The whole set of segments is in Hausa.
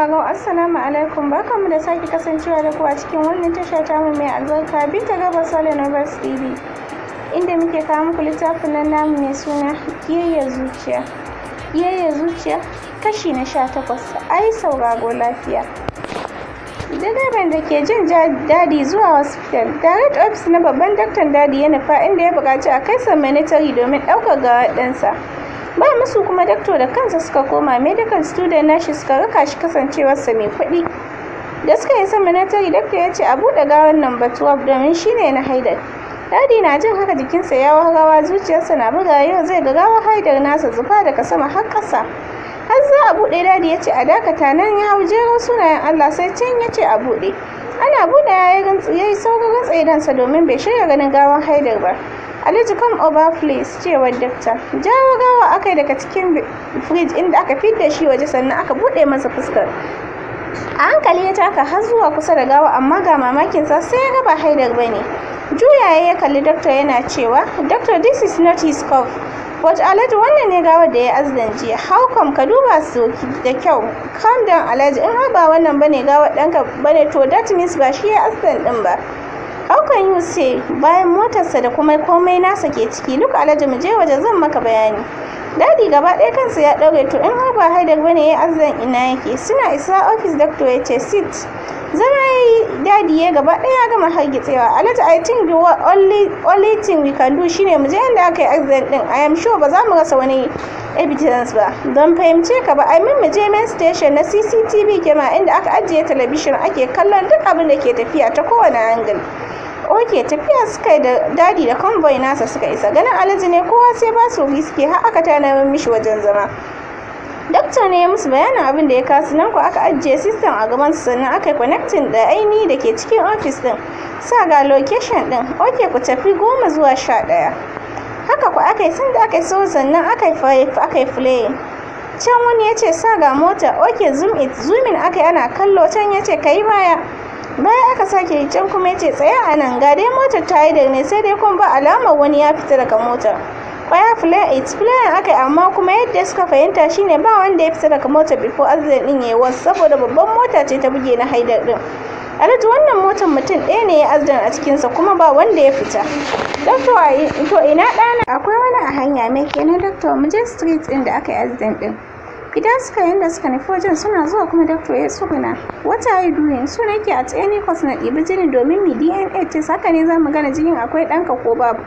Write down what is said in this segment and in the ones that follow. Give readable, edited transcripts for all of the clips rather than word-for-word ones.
Sauraro, Assalamu alaikum. Barkanmu da sake kasancewa da ku a cikin wannan tasha tamu mai albarka, Binta Gabas Sale Novels TV, inda muke kawo muku littafin nan namu mai suna Ƙiyayyar Zuciya. Ƙiyayyar Zuciya, kashi na 18. Ai sauraro lafiya. Direban da ke jin Dadi zuwa hospital, direct office na babban daktan Dadi ya nufa, inda ya buƙaci a kai sa mortuary domin ɗaukar gawar ɗansa. Ba musu kuma, dakto da kansa suka koma, medical student nashi suka raka shi, kasancewarsa mai kuɗi. Da suka isa mortuary, dakto ya ce a buɗe gawar number 12 domin shine na Haidar. Dadi na jin haka jikinsa ya rawa, zuciyarsa na buga. Yau zai ga gawar Haidar nasa, zufa daga sama har ƙasa. Har za a buɗe, Dadi ya ce a dakata. Nan ya hau jero sunayen Allah, sai can ya ce a buɗe. Ana buɗe, ya yi saurin rantsa idonsa domin bai shirya ganin gawar Haidar ba. "Alhaji, come over please," cewar dakta. Jawo gawa aka yi daga cikin fridge inda aka fidda shi waje, sannan aka buɗe masa fuskar. A hankali ya taka har zuwa kusa da gawa, amma ga mamakinsa, sai ya ga ba Haidar ba ne. Juyaye ya kalli doctor yana cewa, "Doctor, this is not his corpse." "But Alhaji, wannan ne gawar da ya accident jiya." "How come? Ka duba su da kyau." "Calm down, Alhaji. In har ba wannan bane gawar ɗanka bane, to that means ba shi ya accident ɗin ba." "How can you say, bayan motarsa da kuma komai nasa ke ciki? Look Alhaji, mu je waje, zan maka bayani." Dadi gaba ɗaya kansa ya ɗaure. To in har ba Haidar bane ya accident, ina yake? Suna isa office, doctor ya ce, "Sit." Zama yayi. Dadi ya gaba ɗaya ya gama hargitsewa. "Alhaji, I think the only thing we can do shine mu je inda aka yi accident din. I am sure ba za mu rasa wani evidence ba." "Don fahimce ka ba." "I mean, mu je main station na CCTV camera, inda aka ajiye talabishin ake kallon duk abin da ke tafiya ta kowane angle." Ok, tafiya suka yi da Dadi da convoy nasa suka isa. Ganin Alhaji ne kowa sai ba su suke, har aka tana mishi wajen zama. Dakta ne ya musu bayanin abin da ya kasu. Nan ko aka ajiye system a gaban su, sannan aka yi connecting da aini da ke cikin office din. "Sa, ga location din." "Ok, ku tafi 10:50." Haka ku aka yi. Sanda aka yi so, sannan aka yi playing. Can wani ya ce, "Sa, ga mota." "Ok, zoom it." Zooming aka yi ana kallo. Can ya ce, "Ka yi baya." Baya aka sake yi. Can kuma ya ce, "Tsaya a nan." Ga dai motar ta yi da ne, sai dai kuma ba alamar wani ya fita daga motar. "Kwaya, play it." Playing aka yi, amma kuma yadda suka fahimta shine ba wanda ya fita daga motar before accident din yayi wasu, saboda babban mota ce ta buge na Haidar din. "Alhaji, wannan motar mutum ɗaya ne ya accident a cikinsa, kuma ba wanda ya fita." "Doctor, to ina ɗana?" "Akwai wani a hanya." "Mai kenan, doctor?" "Mu je street ɗin da aka yi accident ɗin." Fita suka yanda suka nufi wajen. Suna zuwa kuma doctor ya tsuguna. "What are you doing?" "So nake at any cost na ɗibi jini domin mi DNA test. Haka ne za mu gane jinin akwai ɗanka ko babu,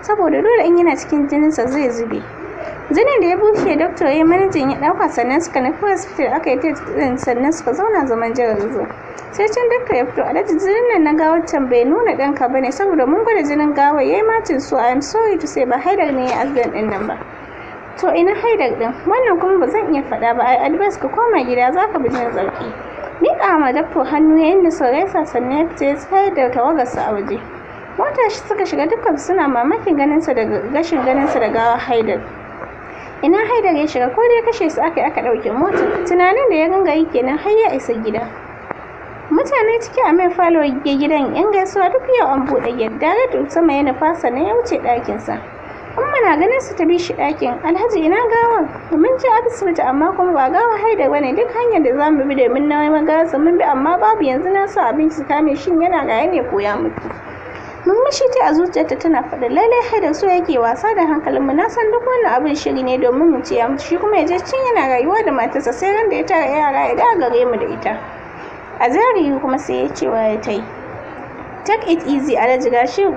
saboda dole in yana cikin jininsa zai zube." Jinin da ya bushe doctor ya managing ya ɗauka, sannan suka nufi hospital aka yi test ɗin, sannan suka zauna zaman jiran result. Sai can doctor ya fito. "Alhaji, jinin nan na gawar can bai nuna ɗanka bane, saboda mun gwada jinin gawar yayi matching. So I am sorry to say, ba Haidar ne ya accident ɗin nan ba." "To ina Haidar ɗin?" "Wannan kuma ba zan iya faɗa ba. I advise ka koma gida, za ka bi jin sauƙi." Miƙa ma doctor hannu yayin da suka gaisa, sannan ya fita ya tsayar da tawagarsa a waje. Mota shi suka shiga, dukkan suna mamakin ganinsa da gashin ganinsa da gawar Haidar. Ina Haidar ya shiga? Ko dai kashe su aka yi aka ɗauke motar? Tunanin da ya ringa yi kenan har ya isa gida. Mutane ciki a mai falo gidan, yan gaisuwa duk yau an buɗe gate. Direct sama ya nufa, sannan ya wuce ɗakinsa. Umma na ganin su ta bi shi ɗakin. "Alhaji, ina gawar? Mun je asibiti, amma kuma ba gawar Haidar bane. Duk hanyar da za mu bi domin neman gawarsa mun bi, amma babu. Yanzu na sa abinci kame, shin yana raye ne ko ya mutu?" Murmushi ta a zuciyarta tana faɗin, "Lallai Haidar so yake wasa da hankalinmu. Na san duk wannan abin shiri ne domin mu ce ya mutu, shi kuma ya je can yana rayuwa da matarsa, sai ran da ya tara yara ya dawo gare mu da ita." A zahiri kuma sai ya ce wa ya ta yi, "Take it easy, Alhaji. Gashi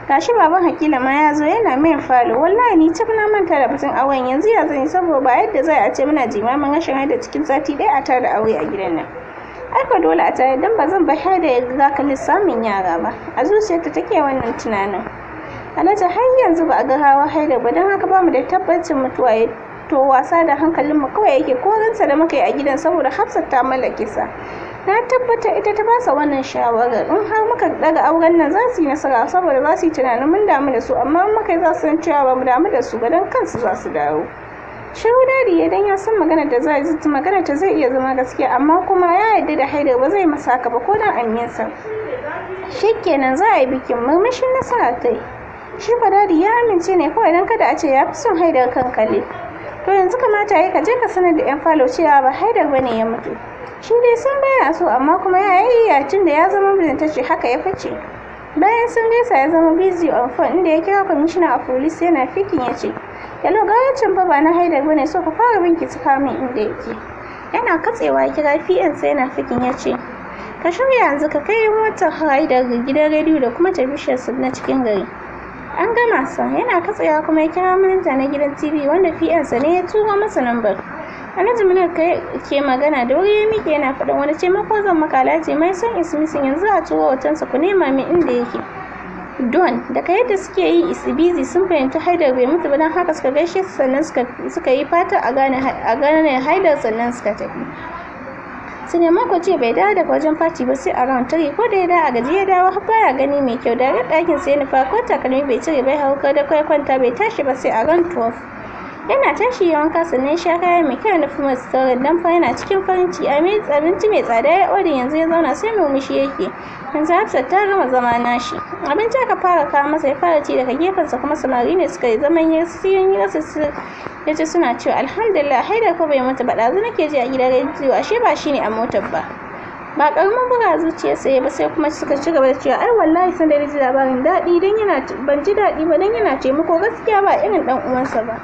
gashi baban Hakila ma ya zo, yana main falo. Wallahi ni cif na manta da batun auren. Yanzu ya zan yi? Saboda ba yadda za a ce muna jimamin rashin haida cikin sati ɗaya a tara aure a gidan nan. Ai ko dole a tare, dan ba zan bar haida ya riga kalli samun yara ba." A zuciyarta take wannan tunanin. "Alhaji, har yanzu ba a ga gawar Haida ba, don haka ba mu da tabbacin mutuwa ya. To wasa da hankalinmu kawai yake ko ransa da muka yi a gidan, saboda Hafsat ta mallake sa. Na tabbata ita ta basa wannan shawarar. In har muka daga auren nan, za su yi nasara, saboda za su yi tunanin mun damu da su, amma in muka yi, za su san cewa ba mu damu da su ba, don kansu za su dawo." Shiru Dadi ya, dan ya san magana da zai magana ta zai iya zama gaskiya, amma kuma ya yarda da Haidar ba zai masa haka ba ko dan aminsa. Shikenan, za a yi bikin. Murmushin nasara ta yi. Shi fa Dadi ya amince ne kawai don kada a ce ya fi son Haidar kan Kale. To yanzu kamata yayi ka je ka sanar da 'yan falo cewa ba Haidar bane ya mutu. Shi dai sun baya so, amma kuma ya yi yacin da ya zama mijinta ce, haka ya fice. Bayan sun gaisa, ya zama busy on phone, inda ya kira commissioner of police. Yana picking ya ce, "Hello, gawacin fa ba na Haidar bane, so ka fara bincika min inda yake." Yana katsewa ya kira PN sai yana picking ya ce, "Ka shirya yanzu ka kai motar Haidar gidan rediyo da kuma talabijin na cikin gari." "An gama, sir." Yana katsewa kuma ya kira manaja na gidan TV, wanda PN sa ne ya turo masa lambar. "Alhaji Munir ke magana." Da wuri ya miƙe yana faɗin, "Wani taimako zan maka, Alhaji?" "My son is missing. Yanzu a turo hotonsa, ku nema min inda yake." Don daga yadda suke yi is busy, sun fahimci Haidar bai mutu ba, don haka suka gaishe su, sannan suka yi fata a gane Haidar, sannan suka tafi. Suleiman ko ce bai dawo daga wajen party ba sai around 3. Ko da ya dawo, a gaji ya dawo, har baya gani mai kyau. Da ɗakin sai nufa, ko takalmi bai cire bai hau da kai kwanta, bai tashi ba sai around 12. Yana tashi ya wanka, sannan sha kaya mai kyau, nufi restaurant, dan fa yana cikin farin ciki. Abinci mai tsada ya ordering, yanzu ya zauna sai murmushi yake. Yanzu Hafsat ta gama zama nashi. Abinci aka fara kawo masa, ya fara ci. Daga gefensa kuma samari ne suka yi zaman ya siyan yi ya ce suna cewa, "Alhamdulillah, Haidar ko bai mutu ba. Ɗazu nake ji a gidan rediyo, ashe ba shine a motar ba." Ba karamin buga zuciyarsa ya ba. Sai kuma suka ci gaba da cewa, "Ai wallahi san da ji labarin daɗi dan yana ban ji daɗi ba, dan yana taimako gaskiya, ba irin dan uwansa ba."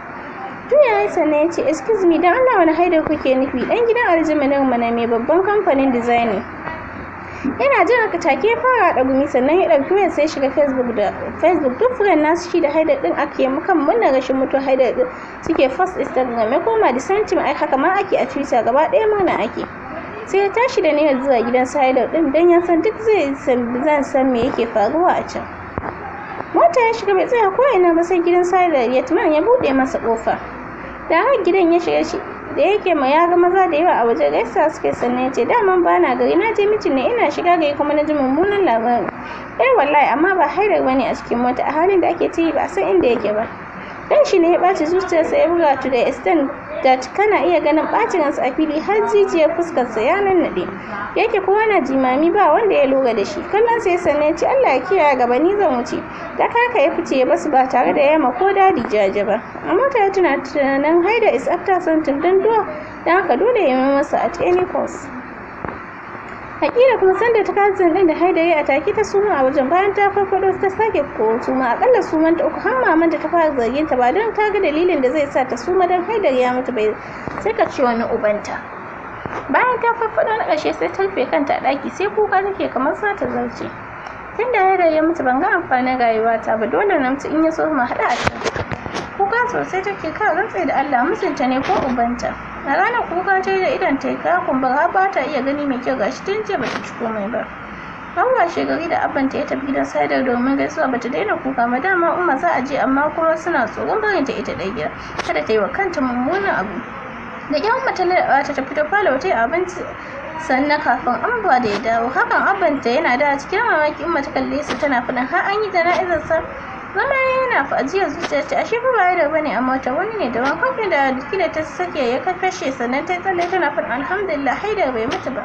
Juya ya sannan ya ce, "Excuse me, dan Allah, wani Haidar kuke nufi?" "Dan gidan Alhaji Munir mana, mai babban kamfanin designing." Yana jin haka take ya fara haɗa gumi, sannan ya ɗauki wayar sai shiga Facebook. Da Facebook duk friend nasu shi da Haidar ɗin ake kan murnar rashin mutuwar Haidar ɗin suke post. Instagram ya koma, the same thing, ai haka ma ake a Twitter, gaba ɗaya murna ake. Sai ya tashi da niyyar zuwa gidan su Haidar ɗin, don ya san duk zai zan san me yake faruwa a can. Mota ya shiga, bai tsaya ko ina ba sai gidan su Haidar. Yatman ya buɗe masa ƙofa. Da har gidan ya shiga shi da yake ma ya ga maza da yawa a waje, gaisa suke, sannan ya ce, "Daman ba na gari, na je meeting ne. Ina shiga gari kuma na ji mummunan labari." "Eh wallahi, amma ba Haidar bane a cikin mota. A halin da ake ciki ba a san inda yake ba." Dan shi ne ya ɓaci, zuciyarsa ya buga to the extent that kana iya ganin ɓacin ransa a fili, har jijiyar fuskarsa ya nannaɗe. Yake kowa na jimami, ba wanda ya lura da shi. Kallon sai sannan ya ce, "Allah ya kiyaye gaba, ni zan wuce." Da haka ya fice ya basu ba tare da yama ko Daddy jaje ba. A mota ya tuna tunanin Haidar is after something, don don haka dole ya yi masa at any cost. Hakila kuma sanda ta cousin din da Haidar ya atake ta, suma a wajen. Bayan ta farfado ta sake ko suma, akalla suman ta uku, har maman ta fara zargin ta, ba don ta ga dalilin da zai sa ta suma don Haidar ya mutu bai, sai ka ce wani ubanta. Bayan ta farfado na ƙarshe, sai ta rufe kanta a ɗaki, sai kuka take kamar za ta zarce. "Tun da Haidar ya mutu ban ga amfanin rayuwata ba. Dole na mutu, in ya so mu haɗu a can." Kuka sosai take, ka rantse da Allah mijinta ne ko ubanta. A ranar kuka ta da idan ta ka kumbura, ba ta iya gani mai kyau, gashi tun jiya bata ci komai ba. Har washe gari da abanta ya tafi gidan Haidar domin gaisuwa, bata daina kuka ba. Dama Umma za a je, amma kuma suna tsoron barin ta ita ɗaya gida, kada ta yi wa kanta mummunan abu. Da ƙyar Umma ta lallaɓa ta tafi ta falo ta yi abinci sannan kafin Abba da ya dawo. Hakan abanta yana da cikin mamaki. Umma ta kalle su tana faɗin, "Har an yi jana'izar sa?" Zama yana fa ajiyar zuciya ce, ashe fa ba da bane a mota, wani ne daban. Kafin da kila ta sake ya kashe, sannan ta tsalle tana faɗin, "Alhamdulillah, Haidar bai mutu ba."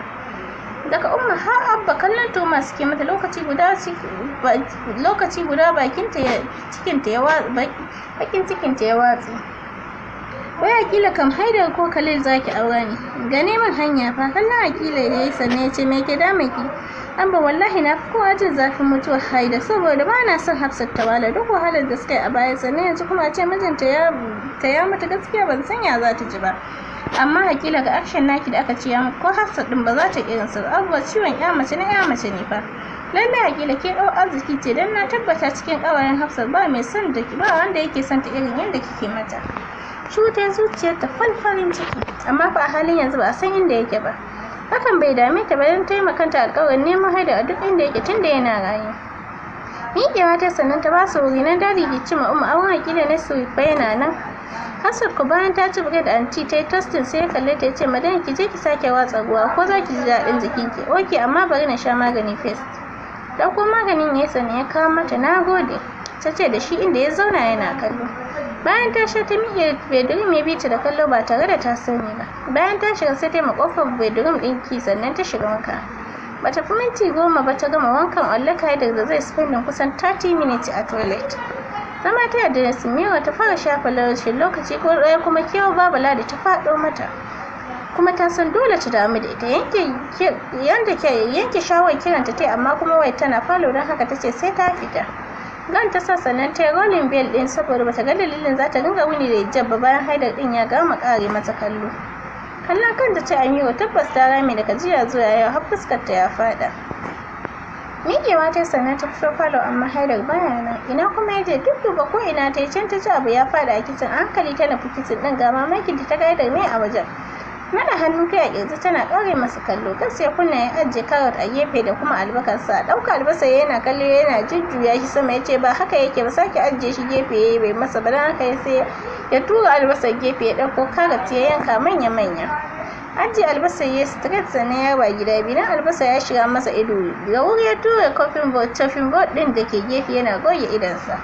Daga Umma har Abba kallon Toma suke mata. Lokaci guda bakin cikinta ya watsi. "Wai Akila kam, Haidar ko Khalil zaki aura ne? Gane min hanya fa." Kallon Akila yayi sannan ya ce, "Me ke ki?" "Abba, wallahi na fi kowa jin zafin mutuwar Haidar, saboda ba na son Hafsat ta wala duk wahalar da suka yi a baya, sannan yanzu kuma ce mijinta ya ta ya mutu. Gaskiya ban san ya za ta ji ba." "Amma hakila ga action naki da aka ce ya mutu, ko Hafsat din ba za ta irin sa. Abuwa ciwon ya mace na ya mace ne fa. Lallai Hakila ke ɗau arziki ce, don na tabbata cikin ƙawayen Hafsat ba mai son da ba wanda yake son ta irin yadda kike mata." Cutar zuciyar ta falfarin ciki, amma fa a halin yanzu ba a san inda yake ba. Hakan bai dame ta ba, don taimakanta alƙawarin neman Haidar a duk inda yake tunda yana raye. Miƙewa ta sannan ta ba su wuri. Nan Daddy ke ce ma Umma, auren Hakila na su fa yana nan. Hafsat ko bayan ta ci bread and tea ta yi toasting, sai ya kalle ta ya ce, "Madan, ki je ki sake watsa ruwa, ko za ki ji daɗin jikinki." "Okay, amma bari na sha magani first." Ɗauko maganin ya sannan ya kawo mata. "Na gode," ta ce da shi inda ya zauna yana kallo. Bayan ta sha ta miƙe bedroom, ya bi ta da kallo ba tare da ta sani ba. Bayan ta shiga sai ta yi kofar bedroom ɗin key, sannan ta shiga wanka. Bata fi minti 10 ba ta gama wankan. Allaka da zai spending kusan 30 minutes a toilet. Zama ta yadda Simira ta fara shafa rashin lokaci ko ɗaya kuma kewa babu Ladi ta faɗo mata. Kuma ta san dole ta damu da ita. Yanke shawarar kiranta ta, amma kuma wai tana falo, don haka ta ce sai ta fita. Gan ta sa, sannan ta yi rolling veil din, saboda bata ga dalilin za ta dinga wuni da hijab ba bayan Haidar din ya gama kare mata kallo. Kallon kanta ce Amiru, tabbas ta rame daga jiya zuwa yau, har fuskar ta ya fada. Miƙewa ta, sannan ta fito falo, amma Haidar baya nan. Ina kuma ya je? Duk duba ko ina ta yi. Can ta ji abu ya fada a kicin. A hankali ta nufi kicin din, ga mamakin ta ga Haidar mai a wajen. Naɗa hannu kai a ƙirji tana ƙare masa kallo. Gas ya kunna, ya ajiye carrot a gefe da kuma albasarsa. Ɗauka albasa yana kallo, yana jujjuya shi sama, ya ce ba haka yake ba. Sake ajiye shi gefe ya bai masa ba, don haka sai ya tura albasar gefe, ya ɗauko carrot ya yanka manya-manya. Ajiye albasar ya straight, sannan ya raba gida biyu don albasa ya shiga masa ido. Da wuri ya tura chopping board ɗin da ke gefe, yana goge idonsa.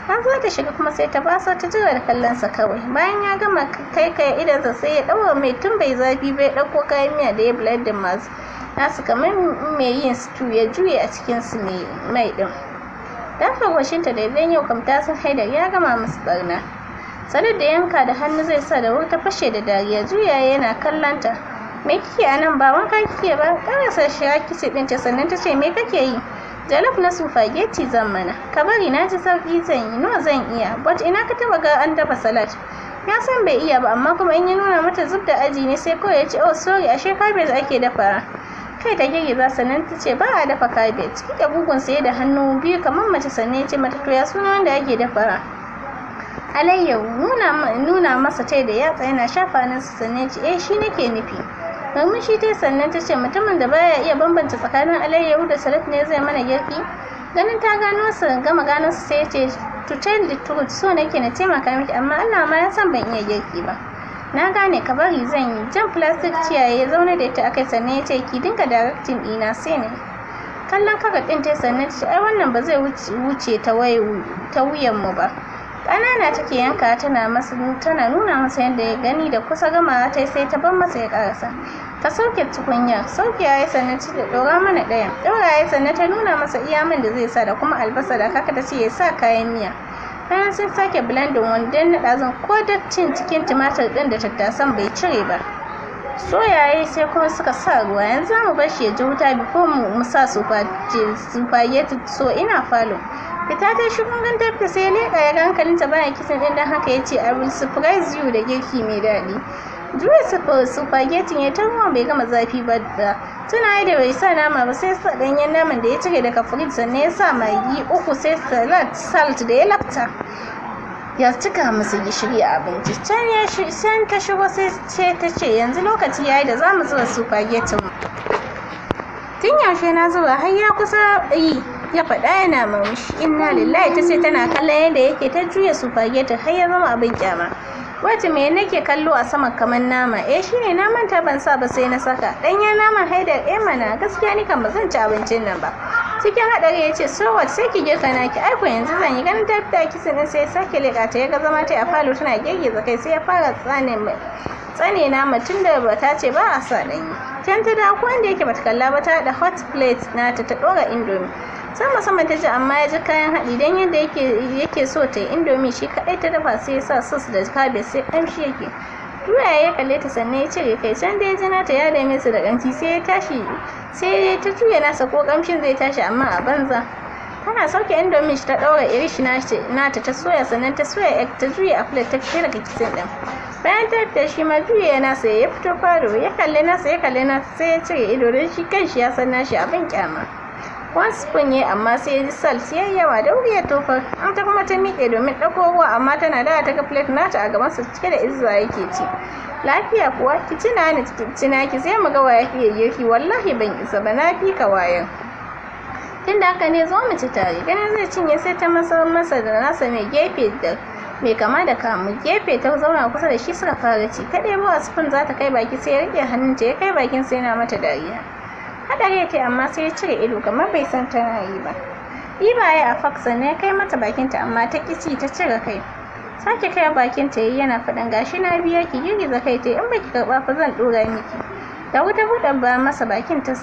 Har za ta shiga kuma sai ta baso ta jira da kallonsa kawai. Bayan ya gama kai kai idonsa, sai ya ɗaura mai tun bai zafi bai ɗauko kayan miya da ya blending masu nasu kamar mai yin stew, ya juye a cikin su mai ɗin. Dafa goshinta da idan yau kam ta san Haidar ya gama musu barna. Salad da yanka da hannu zai sa, da wuri ta fashe da dariya. Juya yana kallonta. "Me kike a nan? Ba wanka kike ba?" Karasa shiga kicin ɗinta, sannan ta ce, "Me kake yi?" "Jollof na spaghetti zan mana." "Ka bari, na ji sauki zan yi." "No, zan iya." "But ina ka taba ga an dafa salad?" Ya san bai iya ba, amma kuma in ya nuna mata zub da aji ne. Sai kawai ya ce, "Oh sorry, ashe cabbage ake dafa." Kai ta girgiza, sannan ta ce, "Ba a dafa cabbage." Kike bugun sai da hannu biyu kamar mace, sannan ya ce mata, "To ya suna wanda ake dafa?" "Alayyahu." Nuna masa tai da yatsa, yana shafa hannunsa, sannan ya ce, "Eh, shi nake nufi." Murmushi ta, sannan ta ce, "Mutumin da baya iya bambanta tsakanin alayyahu da salad ne zai mana girki?" Ganin ta gano su, gama gano su, sai ya ce, "To tell the truth, so nake na taimaka miki, amma Allah ma ya san ban iya girki ba." "Na gane, ka bari zan yi." Jan plastic chair ya zauna da ita akai, sannan ya ce, "Ki dinga directing ɗina sai ne." Kallon carrot ɗin ta, sannan ta ce, "Ai wannan ba zai wuce ta wuyan mu ba." Ƙanana take yanka, tana masa, tana nuna masa yadda ya gani. Da kusa gamawa ta, sai ta bar masa ya karasa. "Ka sauke tukunya." Sauke ya yi, sannan ta ɗora mana ɗayan. Ɗora ya, sannan ta nuna masa iya man da zai sa da kuma albasa da kaka. Ta ce ya sa kayan miya. Bayan sun sake blending wani, dan na ɗazun ko dattin cikin tumatir ɗin da tattasan bai cire ba. Soyaye, sai kuma suka sa ruwa. Yanzu za mu bar shi ya ji wuta before mu sa spaghetti, so ina falo. Fita ta shi gan ta, sai ya leƙa, ya ga hankalinta baya kicin ɗin, don haka ya ce, "I will surprise you da girki mai daɗi." Juya spaghetti ya ta, ruwan bai gama zafi ba. Da tuna da bai sa nama ba, sai sa ɗanyen naman da ya cire daga fridge, sannan ya sa magi uku, sai salad salt da ya lafta, ya cika musu gishiri a abinci. Can ya can ta shigo, sai ce ta ce, "Yanzu lokaci yayi da zamu zuba spaghetti mu." "Tun yaushe na zuba? Har ya kusa yi," ya faɗa yana murmushi. "Inna lillahi," ta ce tana kallon yadda yake ta juya spaghetti har ya zama abin kyama. "Wata me nake kallo a sama kamar nama?" "Eh, shine, na manta ban sa ba sai na saka ɗanyen naman." "Haidar!" "Eh mana, gaskiya ni kan ba zan ci abincin nan ba." Cikin haɗari ya ce, "So what? Sai ki girka naki." "Aiko yanzu zan yi." Ganin ta fita kicin ɗin, sai sake leƙa ta, ya ga zama ta a falo tana girgiza kai, sai ya fara tsane nama tun da ba ta ce ba a sa ɗanyi. Can ta dawo, ko inda yake bata kalla ba, ta haɗa hot plate nata, ta ɗora Indomie. Sama sama ta ji, amma ya ji kayan haɗi don yadda yake so ta yi Indomie shi kaɗai ta dafa. Sai ya sa sauce da cabbage, sai ƙamshi yake. Juya ya kalle ta, sannan ya cire kai. Can da ya ji nata ya dame su da ƙamshi, sai ya tashi, sai ta juya nasa ko ƙamshin zai tashi, amma a banza. Tana sauke Indomie shi, ta ɗaura irish nata ta soya, sannan ta soya egg, ta juya a plate, ta fita daga kicin ɗin. Bayan ta fita, shi ma juya nasa ya fito falo, ya kalli nasa, ya kalli nasa, sai ya cire ido, don shi kanshi ya san nashi abin kyama. One spoon ya, amma sai ya ji salt ya yawa, da wuri ya tofar. An ta kuma ta miƙe domin ɗauko ruwa, amma tana da ta ga plate nata a gabansa, cike da izza yake ci. "Lafiya kuwa?" "Ki tuna ni tuna ki, sai mu ga waya fiye girki." "Wallahi ban isa ba, na fi ka wayan." "Tun da haka ne, zo mu ci tare." Ganin zai cinye, sai ta masa masa da nasa mai gefe da mai kama da kamu gefe, ta zauna kusa da shi, suka fara ci. Ta ɗebo a spoon za ta kai baki, sai ya riƙe hannunta ya kai bakin, sai yana mata dariya. Haɗari ta, amma sai ya cire ido kamar bai san tana yi ba. Ɗiba ya a fork, sannan ya kai mata bakinta, amma ta ƙi ci, ta cire kai. Sake kai bakinta yayi, yana faɗin, "Gashi na biya ki." Girgiza kai ta. "In baki karɓa fa zan ɗora miki." Da wuta buɗe ba masa bakin ta,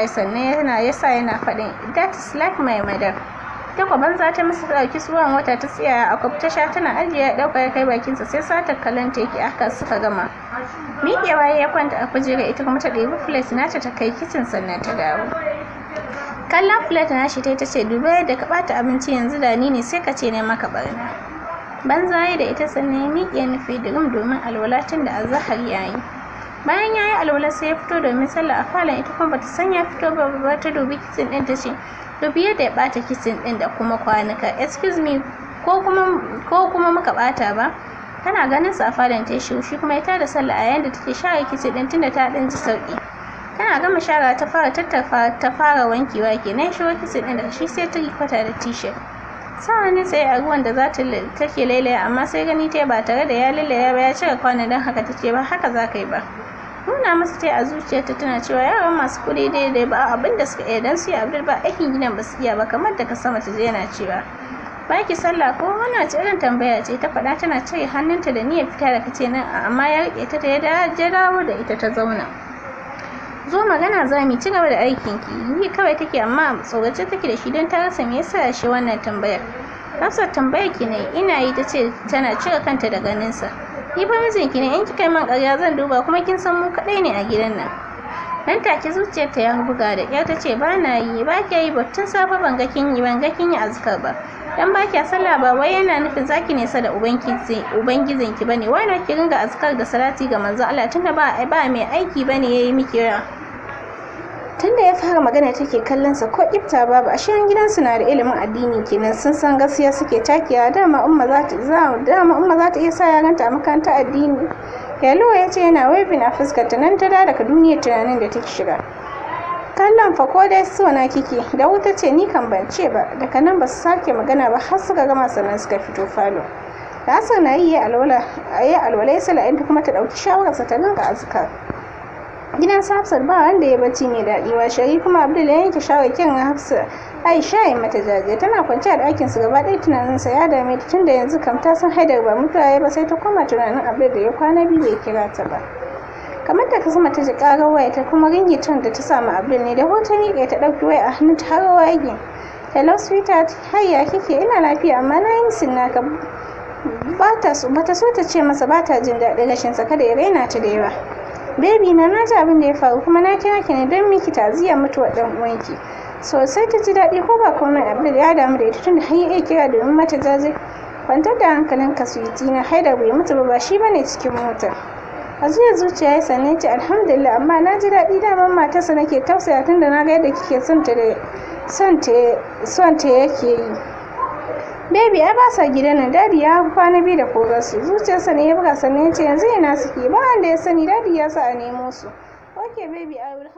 sannan yana yasa yana faɗin, "That is like my mother." Ta kwa banza ta masa, ta ɗauki suwan wata ta tsiyaya a kwaf ta sha, tana ajiye ya ɗauka ya kai bakinsa, sai satar kallon ta yake. Aka suka gama. Miƙewa ya kwanta a kujera, ita kuma ta ɗebi plate nata ta kai kicin sannan ta dawo. Kallon plate nashi ta ce, duba yadda ka ɓata abinci, yanzu da ni ne sai ka ce ne maka barna. Banza ya da ita, sannan ya miƙe nufi room domin alwala tun da azahar ya yi. Bayan ya yi alwala sai ya fito domin sallah a falon, ita kuma bata san ya fito ba. Ta dubi kicin ɗin ta ce, dubi yadda ya ɓata kicin ɗin da kuma kwanuka. Excuse me, ko kuma muka ɓata ba? Tana ganin sa a falon ta shi, shi kuma ya tada sallah a yayin da take share kicin ɗin tunda ta ɗan ji sauƙi. Tana gama shara ta fara tattafa, ta fara wankewa kenan shigo kicin ɗin, daga shi sai three-quarter da t-shirt. Sa hannun tsaye a ruwan da za ta take lailaya, amma sai gani ta ba tare da ya lailaya ba ya cire kwanon, don haka ta ce, ba haka za ka yi ba. Nuna masa ta a zuciyarta tana cewa yaran masu kuɗi daidai ba abin da suka iya dan su yi Abdul ba aikin gidan ba su iya ba. Kamar daga sama ta je yana cewa, ba ki sallah ko? Wannan ce irin tambaya ce? Ta faɗa tana cire hannunta da niyyar fita daga ce nan, amma ya riƙe ta ya dawo da ita ta zauna. Zo, magana za mu ci gaba da aikin ki yi kawai take, amma tsorace take da shi don ta rasa me yasa shi wannan tambayar. Hafsat, tambayar ki ne ina yi, ta ce tana cire kanta da ganinsa. Ni fa mijinki ne, in kika yi man ƙarya zan duba, kuma kin san mu kaɗai ne a gidan nan. Nan take zuciyarta ya buga da ƙyar ta ce, ba na yi. Ba ki yi ba? Tun safe ban ga kin yi azkar ba. Dan ba kya sallah ba wai yana nufin zaki nesa da ubangijinki bane. Wai na ki ringa azkar da salati ga manzon Allah, tunda ba mai aiki bane yayi miki yawa. Tunda ya fara magana take kallon sa, ko kifta babu. Ashe yan gidansu na da ilimin addini kenan, sun san gaskiya suke takiya. Dama umma za ta iya sa yaranta a makaranta addini. Hello, ya ce yana waving a fuskarta. Nan ta daga duniyar tunanin da take shiga. Kallon fa, ko dai so na kike da wuta ce? Ni kan ban ce ba. Daga nan ba su sake magana ba har suka gama, sannan suka fito falo. Lasar na yi alwala ya alwala ya sala, inda kuma ta dauki shawararsa ta rinka azkar. Gidan su Hafsat ba wanda ya bacci mai daɗi wa shari kuma Abdul ya yanke shawarar kiran Hafsat Aisha ya mata jaje. Tana kwance a ɗakin su, gaba ɗaya tunaninsa ya dame ta, tunda yanzu kam ta san Haidar ba mutuwa ya ba. Sai ta koma tunanin Abdul da ya kwana 2 bai kira ta ba. Kamar da sama ta ji ƙarar waya ta, kuma ringtone da ta samu Abdul ne. Da hoton miƙe ta ɗauki waya a hannun ta har wage. Hello sweetheart, hayya kike? Ina lafiya, amma na yi missing naka. Ba ta so ta ce masa ba ta jin daɗin rashin sa, kada ya raina ta da yawa. Baby na, na ji abin da ya faru, kuma na kira ki ne don miki ta'aziyar mutuwar dan uwanki. Sosai ta ji daɗi, ko ba komai Abdul ya damu da ita tunda har ya iya kira domin mata jaje. Kwantar da hankalinka sweetie na, Haidar bai mutu ba, ba shi bane cikin motar. A zuwa zuciya ya sanne ce, alhamdulillah, amma na ji daɗi, daman matarsa nake tausaya tunda na ga yadda kike son ta da son ta yake yi. Baby, ai ba sa gidan nan, daddy ya kwana 2 da korarsu. Zuciyarsa ne ya buga, sannan ya ce, yanzu ina suke? Ba wanda ya sani, daddy ya sa a nemo su. Okay baby, I will